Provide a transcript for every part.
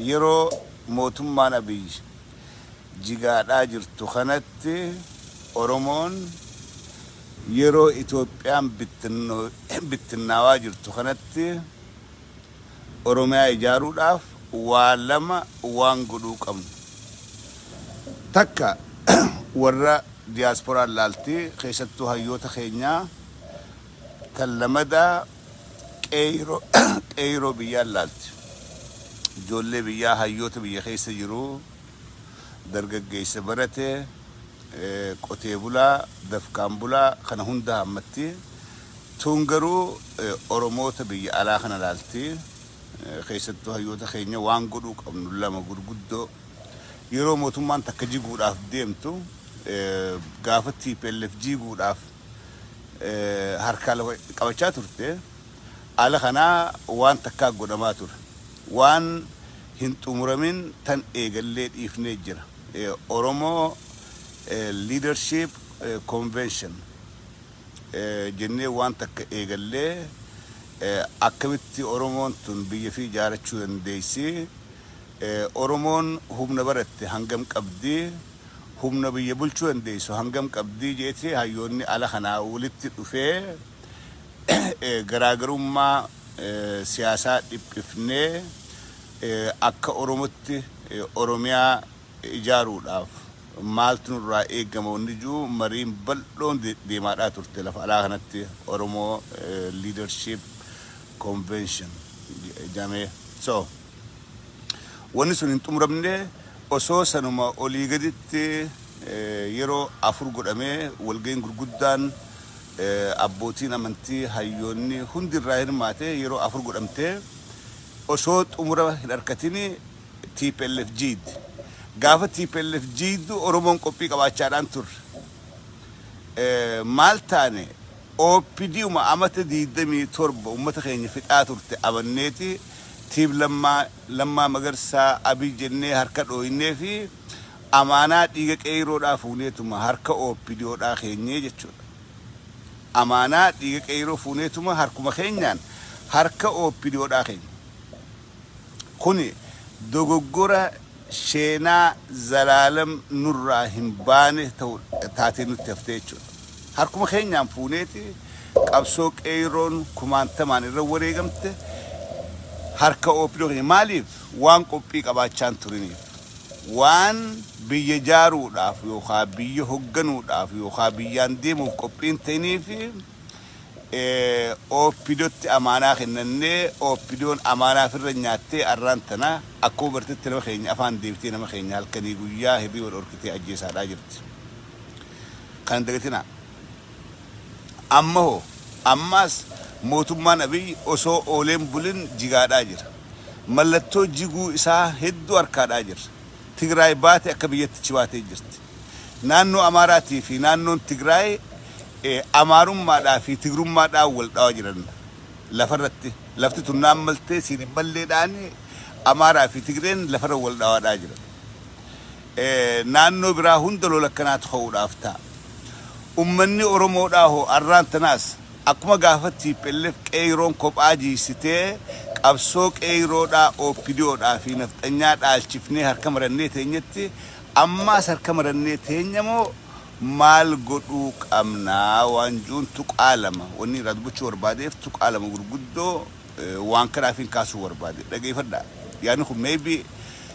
Yeroo mootummaan Abiy jigaadhaa jirtu kanatti Oromoon yeroo Itoophiyaan bittinnaawaa jirtu kanatti Oromiyaa ijaaruudhaaf waa lama waan godhuu qabnu. Takka warra diyaaspooraan laalti, keessattuu hayyoota keenyaa. Tan lamadaa qeeyroo biyyaan laalti. Ijoollee biyyaa, hayyoota biyya keessa jiru, dargaggeessa barate, qotee bulaa, dafqaan bulaa kana hunda hammatti. Tun garuu Oromoota biyya alaa kana laalti. Keessattuu hayyoota keenya waan godhuu qabnu lama gurguddoo. Yeroo mootummaan takka jiguudhaaf deemtu, gaafa TPLF jiguudhaaf harkaa lafa qabachaa turte, ala kanaa waan takkaa godhamaa ture. Waan hin xumuramin tan eegallee dhiifnee jira. Oromoo Leadership Convention jennee waan takka eegallee, akkamitti Oromoon tun biyya fi ijaarachuu dandeessi? Oromoon humna baratte hangam qabdi? Humna biyya bulchuu dandeessu hangam qabdi jeeti hayyoonni ala kanaa walitti dhufee garaagarummaa siyaasaa dhiphifnee akka Oromotti Oromiyaa ijaaruudhaaf maaltu nurraa eegama wanni jiru mariin bal'oon deemaadhaa turte lafa alaa kanatti Oromoo Leadership Convention jedhamee. So wanni sun hin xumuramne. Osoo sanuma olii gaditti yeroo afur godhamee walga'iin gurguddaan abbootiin amantii, hayyoonni hundi irraa hirmaate yeroo afur godhamtee osoo xumura hin argatini TPLF jiiddi. Gaafa TPLF jiiddu Oromoon qophii qabaachaadhaan turre. Maal taane? OPDuma amata 27 uummata keenya fixaa turte amanneeti Tiib Lammaa, Lammaa Magarsaa, Abiy jennee harka dhooynee fi amaanaa dhiiga qeeyroodhaa fuuneetuma harka OPDOdhaa keenyee jechuudha. Amaanaa dhiiga qeeyroo fuuneetuma harkuma keenyaan harka OPDOdhaa keenya. Kuni dogoggora sheenaa zalaalam nurraa hin baane ta'u taatee nutti haftee jechuudha. Harkuma keenyaan fuuneeti qabsoo qeeyroon kumaantamaan irra wareegamte harka OPDO keenya. Maaliif? Waan qophii qabaachaan turiniif. Waan biyya jaaruudhaaf yookaan biyya hogganuudhaaf yookaan biyyaan deemuuf qophiin ta'iniif OPDOtti amaanaa kennannee, OPDOn amaanaa ofirra nyaattee arraan tana akkuma bartetti nama keenya afaan deebitee nama keenya halkanii guyyaa hirriba dhorkitee ajjeesaadhaa jirti. Kana dagatinaa. Amma hoo, ammaas mootummaan Abiy osoo ooleen bulin jigaadhaa jira. Mallattoo jiguu isaa hedduu harkaadhaa jira. Tigraay baate akka biyyatti chibaatee jirti. Naannoo Amaaraatii fi naannoon Tigraay Amaarummaadhaa fi Tigrummaadhaan wal dhawaa jiran lafarratti. Lafti tun naan maltee siin hin malleedhaan Amaaraa fi Tigreen lafarra wal dhawaadhaa jiran. Naannoo biraa hunda lola akkanaatu ka'uudhaaf ta'a. Ummanni Oromoodhaa hoo arraan tanaas akkuma gaafa TPLF qeeyroon kophaa jiysitee qabsoo qeeyroodhaa, OPDOdhaa fi nafxanyaa dhaalchifnee harka marannee teenyetti ammaas harka marannee teenya moo maal godhuu qabnaa waan juun tuqaa lama wanni irraa dubbachuu barbaadeef tuqaa lama gurguddoo waan kanaafin kaasuu barbaade. Dhageeffadhaa. Yaadni kun maybe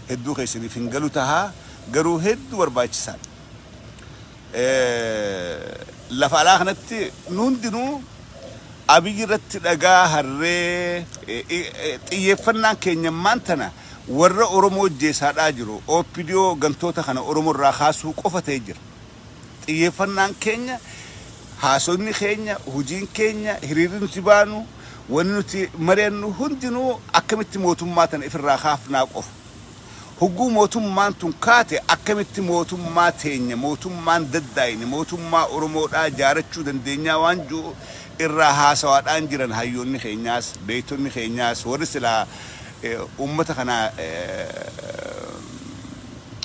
hedduu keessaniif hin galu tahaa, garuu hedduu barbaachisaadha. Lafa alaa kanatti nu hundinuu Abiy irratti dhagaa harree xiyyeeffannaan keenya ammaan tana warra Oromoo jeesaadhaa jiru OPDO gantoota kana Oromoo irraa kaasuu qofa ta'ee jira. Xiyyeeffannaan keenya, haasofni keenya, hojiin keenya, hiriirri nuti baanu, wanni nuti mari'annu hundinuu akkamitti mootummaa tana ifirraa kaafnaa qofa. Hogguu mootummaan tun kaate akkamitti mootummaa teenya, mootummaan daddaayine, mootummaa Oromoodhaa jaarachuu dandeenyaa waan jiru irraa haasawaadhaan jiran hayyoonni keenyaas, beektonni keenyaas, warri silaa uummata kana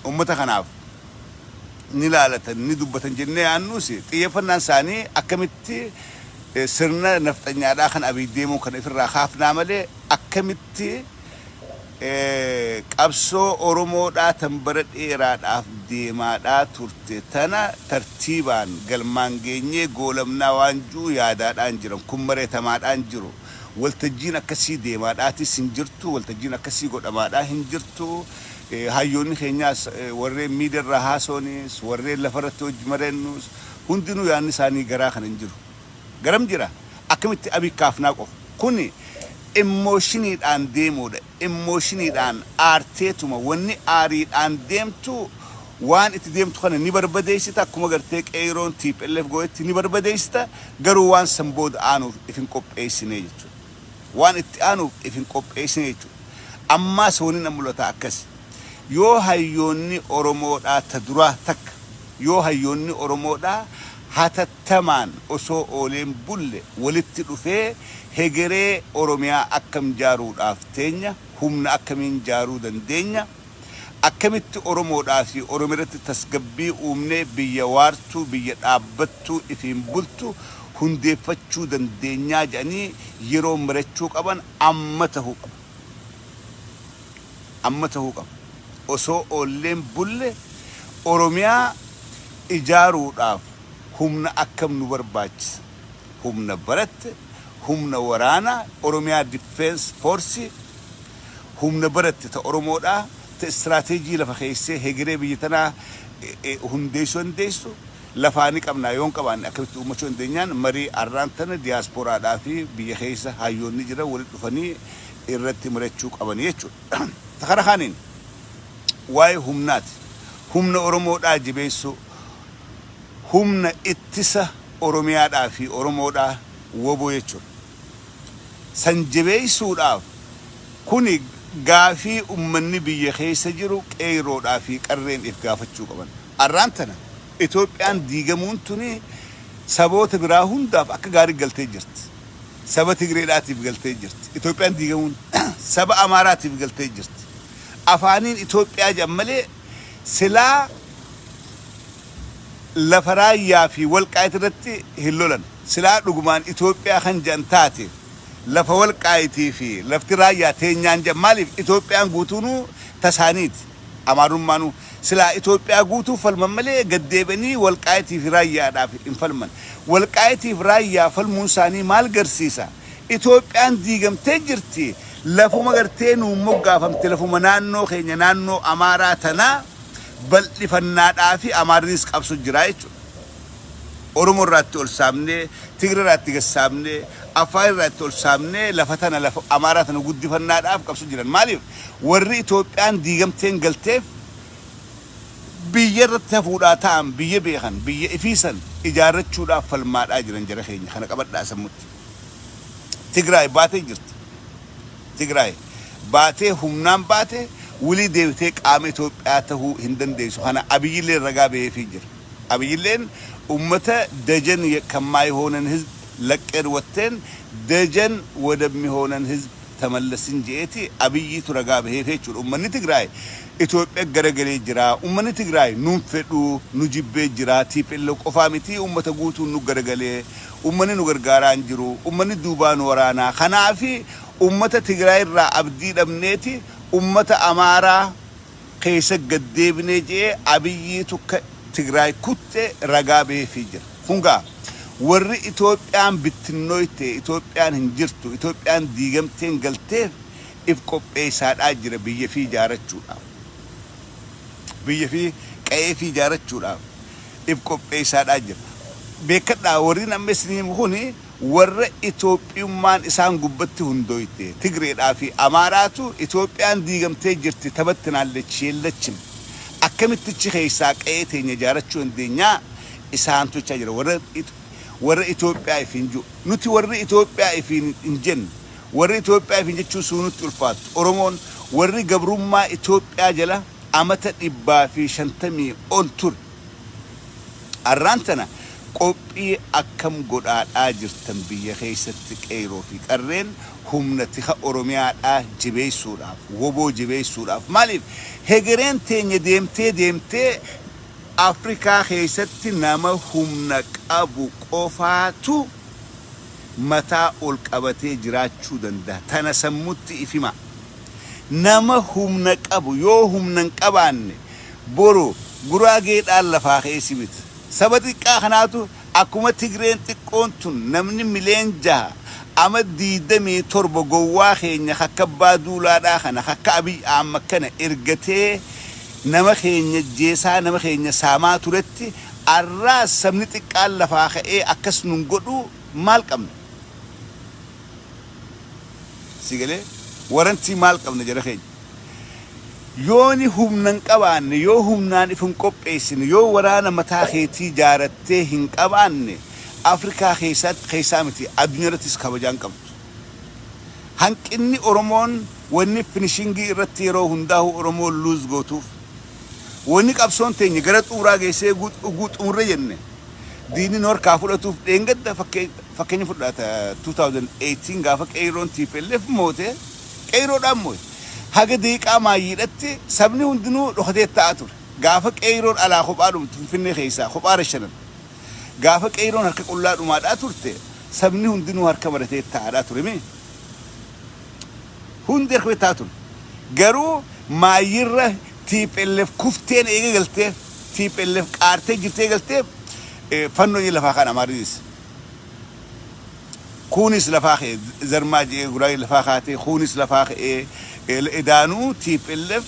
uummata kanaaf ni laalatan, ni dubbatan jennee yaannuus, xiyyeeffannaan isaanii akkamitti sirna nafxanyaadhaa kan Abiy deemuu kana ifirraa kaafnaa malee akkamitti Qabsoo Oromoodhaa tan bara dheeraadhaaf deemaadhaa turte tana tartiibaan galmaan geenyee goolabnaa waan jiru yaadaadhaan jiran kun mareetamaadhaan jiru. Waltajjiin akkasii deemaadhaatis hin jirtu, waltajjiin akkasii godhamaadhaa hin jirtu. Hayyoonni keenyaas, warreen miidiyaarraa haasoonis, warreen lafarratti hojii mareennuus, hundinuu yaadni isaanii garaa kana hin jiru. Garam jira? Akkamitti Abiy kaafnaa qofa. Kuni emotioniidhaan deemuudha. Emotioniidhaan aarteetuma wanni aariidhaan deemtu waan itti deemtu kana ni barbadeessita. Akkuma gartee qeeroon TPLF gootetti ni barbadeessita. Garuu waan san booda aanuuf if hin qopheessine jechuudha. Waan itti aanuuf if hin qopheessine jechuudha. Ammaas wanni na mul'ata akkas. Yoo hayyoonni Oromoodhaa ta duraa takka, yoo hayyoonni Oromoodhaa hatattamaan osoo ooleen bulle walitti dhufee hegeree Oromiyaa akkam jaaruudhaaf teenya, humna akkamiin jaaruu dandeenya, akkamitti Oromoodhaa fi Oromiyaa irratti tasgabbii uumnee biyya waartuu, biyya dhaabbattuu, ifiin bultu hundeeffachuu dandeenyaa jedhanii yeroo marachuu qaban amma tahuu qaba. Amma tahuu qaba. Osoo oolleen bulle Oromiyaa ijaaruudhaaf humna akkam nu barbaachisa? Humna baratte, humna waraanaa, Oromiyaa Defense Force, humna baratte ta Oromoodhaa, ta istiraateejii lafa keessee hegeree biyya tanaa hundeessuu dandeessu lafaa ni qabnaa? Yoon qabaanne akkamitti uummachuu dandeenyaan marii arraan tana diyaasporaadhaa fi biyya keessa hayyoonni jiran walitti dhufanii irratti marachuu qabanii jechuudha. Kara kaaniin waa'ee humnaati. Humna Oromoodhaa jabeessuu, humna ittisa Oromiyaadhaa fi Oromoodhaa, WBO jechuudha. San jabeessuudhaaf kuni gaafii ummanni biyya keessa jiru qeeyroodhaa fi qarreen if gaafachuu qaban. Arraan tana Itoophiyaan diigamuun tuni saboota biraa hundaaf akka gaarii galtee jirti. Saba Tigreedhaatiif galtee jirti. Itoophiyaan diigamuun saba Amaaraatiif galtee jirti. Afaaniin Itoophiyaa jedhan malee silaa lafa Raayyaa fi Walqaayit irratti hin lolan. Silaa dhugumaan Itoophiyaa kan jedhan taate lafa Walqaayitii fi lafti Raayyaa teenyaan jedhan. Maaliif? Itoophiyaan guutuunuu tasaaniiti. Amaarummaanuu silaa Itoophiyaa guutuu falman malee gaddeebi'anii Walqaayitii fi Raayyaadhaaf hin falman. Walqaayitii fi Raayyaa falmuun isaanii maal garsiisa? Itoophiyaan diigamtee jirti. Lafuma gartee nuun moggaafamte, lafuma naannoo keenya, naannoo Amaaraa tanaa bal'ifannaadhaa fi Amaarrinis qabsu jira jechuudha. Oromoo irraatti ol saamnee, Tigree irraatti gad saamnee, Affaar irraatti ol saamnee lafa tana, lafa Amaaraa tana guddifannaadhaaf qabsu jiran. Maaliif? Warri Itoophiyaan diigamteen galteef biyya irratti hafuudhaa ta'an, biyya beekan, biyya ifiisan ijaarrachuudhaaf falmaadhaa jiran jara keenya. Kana qabadhaa sammutti. Tigraay baatee jirti. Tigraay baatee, humnaan baate, wilii deebitee qaama Itoophiyaa tahuu hin dandeessu. Kana Abiyyilleen ragaa baheefii jira. Abiyyilleen ummata ደጀን ከማይሆነን ህዝብ ለቀን ወጥተን ደጀን ወደሚሆነን ህዝብ ተመለስን je'eeti Abiyyiitu ragaa baheef jechuudha. Ummanni Tigraay Itoophiyaa garagalee jira. Ummanni Tigraay nun fedhu, nu jibbee jira. TPLF qofaa miti, ummata guutuun nu garagalee. Ummanni nu gargaaraa hin jiru. Ummanni duubaa nu waraanaa. Kanaafi ummata Tigraay irraa abdii dhabneeti ummata Amaaraa keessa gaddeebinee je'ee Abiyyiitu Tigraay kutte ragaa baheefii jira. Kun gaa warri Itoophiyaan bittinnooyte, Itoophiyaan hin jirtu, Itoophiyaan diigamteen galteef if qopheessaadhaa jira biyya fi ijaarachuudhaaf. Biyya fi qa'ee fi ijaarachuudhaaf if qopheessaadhaa jira. Beekadhaa, warri namni isinii himu kuni warra Itoophiyummaan isaan gubbatti hundooyte, Tigreedhaa fi Amaaraatu Itoophiyaan diigamtee jirti, tabattinaallechi yeellachim. Akkamittichi keessaa qa'ee teenya ijaarachuu dandeenyaa isaantu jechaa jira, warra Itoophiyaa ifiin jiru. Nuti warri Itoophiyaa ifiin hin jenne, warri Itoophiyaa ifiin jechuun suu nutti ulfaattu. Oromoon warri gabrummaa Itoophiyaa jala amata 150 ol ture. Arraan tana qophii akkam godhaadhaa jirtan biyya keessatti qeyroo fi qarreen humna tika Oromiyaadhaa jabeessuudhaaf, WBO jabeessuudhaaf? Maaliif? Hegereen teenya deemtee deemtee Afrikaa keessatti nama humna qabu qofaatu mataa ol qabatee jiraachuu danda'a. Tana sammutti ifima. Nama humna qabu yoo humna hin qabaanne boru Guraageedhaan lafaa ka'ee si bita. Saba xiqqaa kanaatu akkuma Tigreen xiqqoon tun namni mileen 6 ama 27 gowwaa keenya kakka Abbaa Duulaadhaa kana kakka Abiy Ahmad kana ergatee nama keenya ajjeesaa nama keenya saamaa turetti arraas sabni xiqqaan lafaa ka'ee akkas nun godhuu maal qabna? Si galee? Warantii maal qabna jara keenya? Yooni humna hin qabaanne, yoo humnaan if hin qopheessine, yoo waraana mataa keetii jaarattee hin qabaanne, Afrikaa keessaa miti addunyaa irrattis kabajaa hin qabdu. Hanqinni Oromoon wanni finishingii irratti yeroo hundaa'u Oromoon luuz gootuuf, wanni qabsoon teenya gara xumuraa geessee uguu xumurre jenne diinni nu harkaa fudhatuuf dheengadda fakkeenya fudhata 2018 gaafa qeeyroon TPLF moote qeeyroodhaan moote. Haga daqiiqaa maayyiidhatti sabni hundinuu dhokatee taa'aa ture. Gaafa qeeyroon alaa kophaa dhumtu Finfinnee keessaa kophaa rashanan. Gaafa qeeyroon harka qullaa dhumaadhaa turte sabni hundinuu harka maratee taa'aadhaa ture mee? Hundi harka maratee taa'aa ture. Garuu maayyirra TPLF kufteen eega galteef TPLF qaartee jirtee galteef fannoo lafaa kan Amaariinis. Kunis lafaa ka'e Zarmaa je'ee Guraagee lafaa kaatee kunis lafaa ka'ee edaanuu TPLF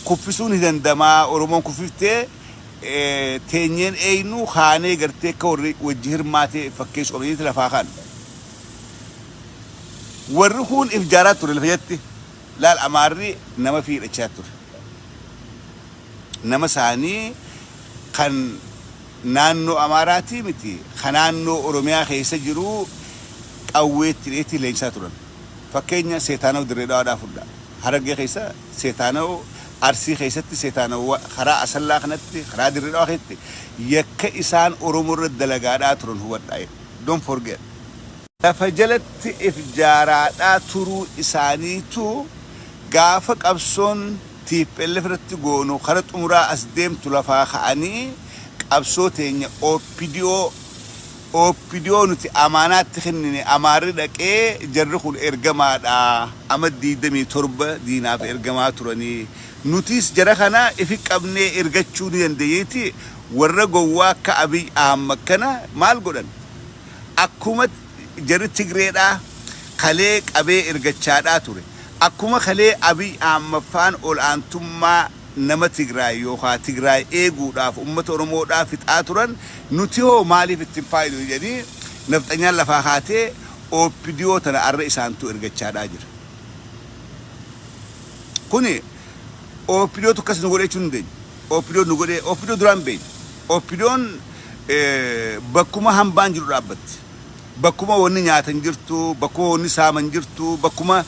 kuffisuun ni dandamaa Oromoon kuffiftee teenyeen eeynu kaanee gartee akka warri wajji hirmaatee fakkeessu qabaniiti lafaa kaan. Warri kuun if jaaraa ture lafa jatti laal Amaarri nama fiidhachaa ture. Nama isaanii kan naannoo Amaaraatii miti ka naannoo Oromiyaa keessa jiru qawweetti hidheetti leenjisaa turan. Fakkeenya Seetaanaw Dirree Dhawaadhaa fudhaa. Harargee keessa Seetaanaw, Arsii keessatti Seetaanaw karaa Asallaa kanatti, karaa Dirree Dhawaa keessatti yakka isaan Oromoo irra dalagaadhaa turan hubadhaa. Don't forget. Lafa jalatti if jaaraadhaa turuu isaaniitu gaafa qabsoon tplf irratti goonu kara xumuraa as deemtu lafaa ka'anii qabsoo teenya OPDO OPDO nuti amaanaa itti kennine Amaarri dhaqee jarri kun ergamaadha ama 27 diinaaf ergamaa turanii nutis jara kana ifi qabnee ergachuu ni dandeenyeeti warra gowwaa akka Abiy Ahmad kana maal godhan akkuma jarri Tigreedhaa kalee qabee ergachaadhaa ture Akkuma kalee Abiy Ahmad faan ol aantummaa nama Tigraay yookaa Tigraay eeguudhaaf ummata Oromoodhaa fixaa turan nuti hoo maaliif itti hin faaydnu jedhanii nafxanyaan lafaa kaatee OPDO tana arra isaantu ergachaadhaa jira. Kuni OPDOtu akkas nu godhe jechuu hin dandeenyu. OPDO nu godhe OPDO duraan beekna. OPDOn bakkuma hambaan jiru dhaabbatti. Bakkuma wanni nyaatan jirtu, bakkuma wanni saaman jirtu, bakkuma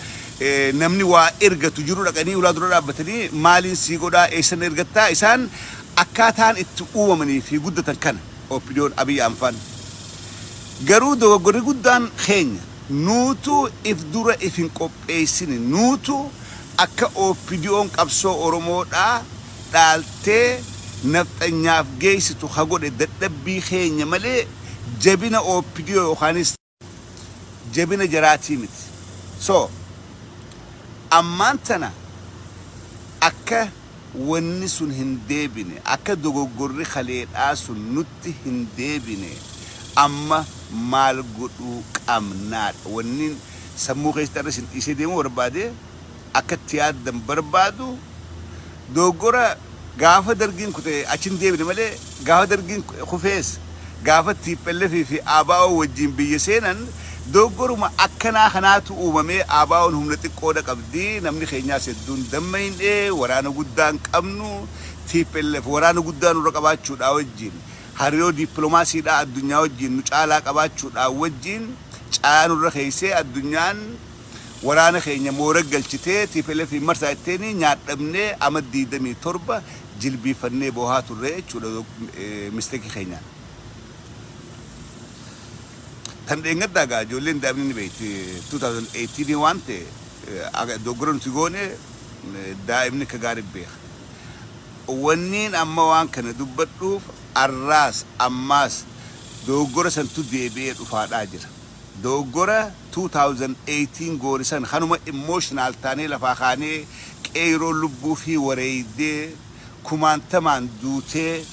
namni waa ergatu jiru dhaqanii ulaa dura dhaabbatanii maaliin sii godhaa eessan ergattaa isaan akkaataan itti uumamanii fi guddatan kana OPDOn Abiy Ahmad. Garuu dogoggorri guddaan keenya nuutu if dura if hin qopheessine nuutu akka OPDOn qabsoo Oromoodhaa dhaaltee nafxanyaaf geessitu ka godhe dadhabbii keenya malee jabina OPDO yookaanis jabina jaraatii miti. So, ammaan tana akka wanni sun hin deebine, akka dogoggorri kaleedhaa sun nutti hin deebine amma maal godhuu qabnaadha. Wanni sammuu keessatti har'a isin dhiisee deemuu barbaade akka itti yaaddan barbaadu dogoggora gaafa dargiin kute achi hin deebine malee gaafa dargiin kufees gaafa TPLF fi ABO wajjin biyya seenan dogoggoruma akkanaa kanaatu uumamee ABOn humna xiqqoodha qabdi namni keenyaas hedduun dammayne waraana guddaa hin qabnu TPLF waraana guddaa nurra qabaachuudhaa wajjin hariiroo dippiloomaasiidhaa addunyaa wajjin nu caalaa qabaachuudhaa wajjin caalaa nurra keessee addunyaan waraana keenya moora galchitee TPLF marsaa itteeni nyaadhabnee ama 27 jilbiifannee boohaa turre jechuudha mistake keenyaan. Tan dheengaddaa gaa ijoolleen daa'imni ni beekti 2018 waan ta'e dogoggora nuti goone daa'imni akka gaarii beeka. Wanniin amma waan kana dubbadhuuf arraas ammaas dogoggora santu deebi'ee dhufaadhaa jira. Dogoggora 2018 goorisan kanuma emotional taanee lafaa kaanee, qeeroo lubbuu fi wareeydee kumaantamaan duutee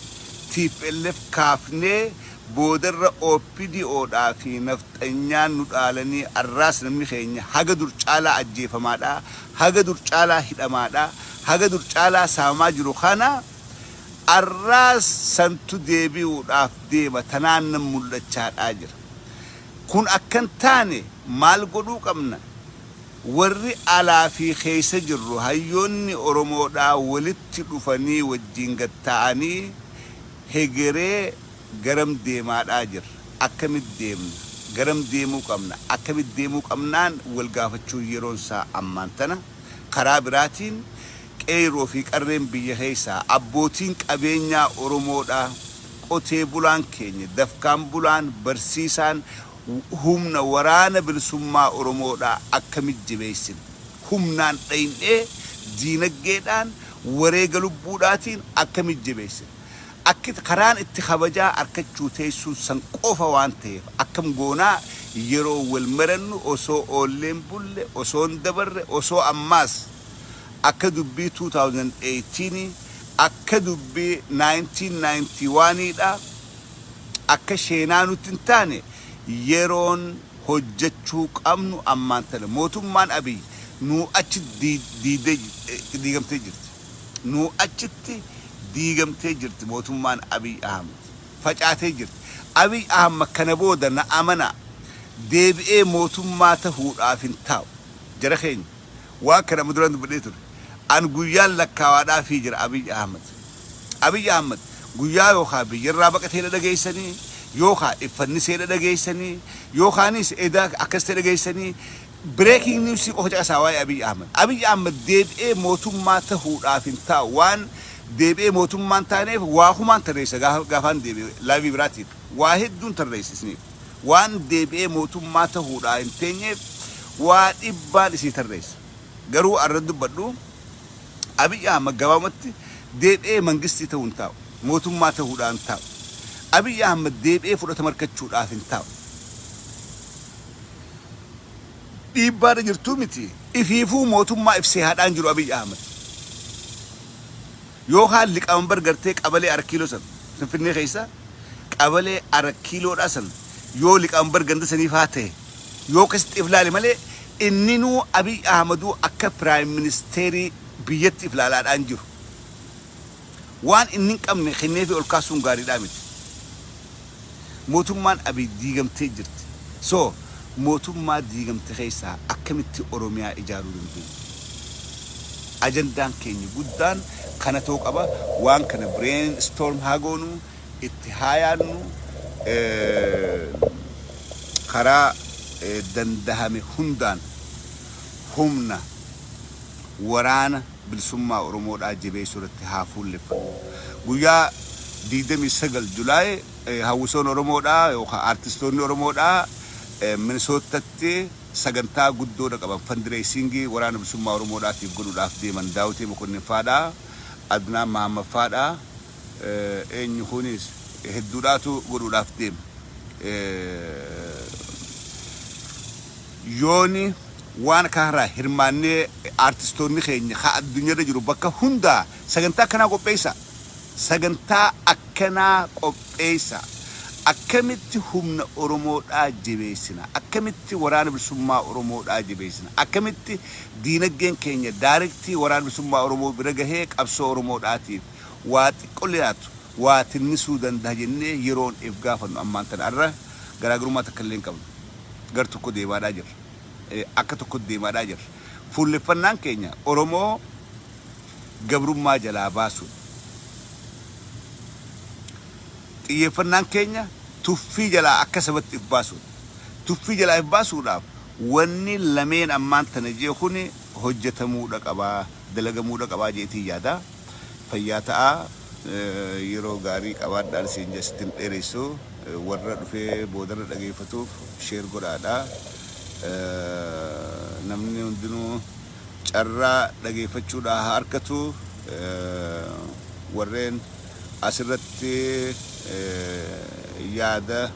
TPLF kaafnee, boodarra OPDOdhaa fi nafxanyaan nu dhaalanii, arraas namni keenya haga dur caalaa ajjeefamaadha, haga dur caalaa hidhamaadha, haga dur caalaa saamamaa jiru. Kana arraas santu deebi'uudhaaf deema tanaan nan mul'achaadhaa jira. Kun akkan taane maal godhuu qabna? Warri alaa fi keessa jirru, hayyoonni Oromoodhaa walitti dhufanii wajjin gatta'anii hegeree garam deemaadhaa jirra, akkamit deemna, garam deemuu qabna, akkamit deemuu qabnaan wal gaafachuun yeroon isaa ammaan tana. Karaa biraatiin qeerroo fi qarreen biyya keessaa, abbootiin qabeenyaa Oromoodhaa, qotee bulaan keenya, dafkaan bulaan, barsiisaan humna waraana bilisummaa Oromoodhaa akkamit jabeessina? Humnaan dhaynee, diinaggeedhaan, wareega lubbuudhaatiin akkamit jabeessina? Akki karaan itti kabajaa arkachuu teessuun san qofa waan ta'eef, akkam goonaa? Yeroo wal marannu osoo oolleen bulle, osoo hin dabarre, osoo ammaas akka dubbii 2018, akka dubbii 1991 dha, akka sheenaa nutti hin taane, yeroon hojjechuu qabnu ammaan tana. Mootummaan Abiy nuu achi diigamtee jirti. Nuu achitti diigamtee jirti. Mootummaan Abiy Ahmad facaatee jirti. Abiy Ahmad kana booda, na amana, deebi'ee mootummaa tahuudhaaf hin taa'u. Jara keenya, waan kana amma duraan dubbadhee ture. An guyyaan lakkaawaadhaafii jira Abiy Ahmad. Abiy Ahmad guyyaa yookaan biyyarraa baqatee dhageessanii, yookaan iffannisee dhageessanii, yookaanis edaa akkas ta'e dhageessanii, breaking news qofa caqasaa waa'ee Abiy Ahmad. Abiy Ahmad deebi'ee mootummaa tahuudhaaf hin taa'u. Waan deebi'ee mootummaan taaneef waa humaan tarreessa. Gaafaan deebi'e live biraatiin waa hedduun tarreessa isiniif. Waan deebi'ee mootummaa tahuudhaa hin teenyeef waa dhibbaan isinii tarreessa. Garuu arra dubbadhu, Abiy Ahmad gabaabumatti deebi'ee mangistii ta'uu hin taa'u. Mootummaa ta'uudhaan hin taa'u. Abiy Ahmad deebi'ee fudhatama argachuudhaaf hin taa'u. Dhiibbaarra jirtuu miti. Ifiifuu mootummaa ibsee haadhaan jiru Abiy Ahmad. Yookaan liqaambar gartee qabalee Arkiiloo san Finfinnee keessa qabalee Arkiiloodhaa san yoo liqaambar ganda saniif haa ta'e yoo akkasitti if laale malee, inninuu Abiy Ahmaduu akka prime ministerii biyyatti if laalaadhaan jiru. Waan inni hin qabne kenneefii ol kaasuun gaariidhaa miti. Mootummaan Abiy diigamtee jirti. So mootummaa diigamte keessaa akkamitti Oromiyaa ijaaruu dandeenya? Ajandaan keenya guddaan kana ta'uu qaba. Waan kana brain storm haa goonu, itti haa yaadnu, karaa dandahame hundaan humna waraana bilisummaa Oromoodhaa jabeessuu irratti haa fuulleffannu. Guyyaa 29 July hawwisoon Oromoodhaa yookaan aartistoonni Oromoodhaa Minisootatti sagantaa guddoodha qaban, fundraisingii waraana bilisummaa Oromoodhaatiif godhuudhaaf deeman. Daawitee Mokonnin faadhaa, Adnaan Mahammad faadhaa, eenyu kunis hedduudhaatu godhuudhaaf deema. Yooni waan kanarraa hirmaannee, aartistoonni keenya ka addunyaarra jiru bakka hundaa sagantaa akkanaa qopheessa. Sagantaa akkanaa qopheessa. Akkamitti humna Oromoodhaa jabeessina? Akkamitti waraana bilisummaa Oromoodhaa jabeessina? Akkamitti diinagdeen keenya directly waraana bilisummaa Oromoo bira gahee qabsoo Oromoodhaatiif waa xiqqoo laatu waa tinnisuu danda'a jennee yeroon if gaafannu ammaan tana. Arra garaagarummaa takka illee hin qabnu. Gar tokko deemaadhaa jirra. Akka tokko deemaadhaa jirra. Fuulleffannaan keenya Oromoo gabrummaa jalaa baasuudha. Xiyyeeffannaan keenya tuffii jalaa akka sabatti if baasuudha. Tuffii jalaa if baasuudhaaf wanni lameen ammaan tana jee kuni hojjetamuudha qabaa, dalagamuudha qabaa jeetiin yaada. Fayyaa ta'aa, yeroo gaarii qabaadhaan isin jasittiin dheeressu. Warra dhufee boodarra dhageeffatuuf share godhaadha. Namni hundinuu carraa dhageeffachuudhaa haa argatu. Warreen asirratti yaada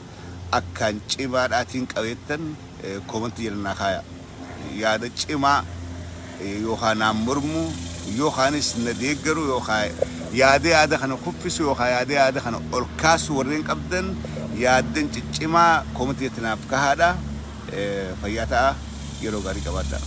Akkaan cimaadhaatiin qabeettan koomantii jala naa kaaya. Yaada cimaa yookaan naan mormu yookaanis na deeggaru yookaan yaada yaada kana kuffisu yookaan yaada yaada kana ol kaasu warreen qabdan yaaddan ciccimaa koomantii jalatti naaf kahaadha. Fayyaa ta'a, yeroo gaarii qabaadha.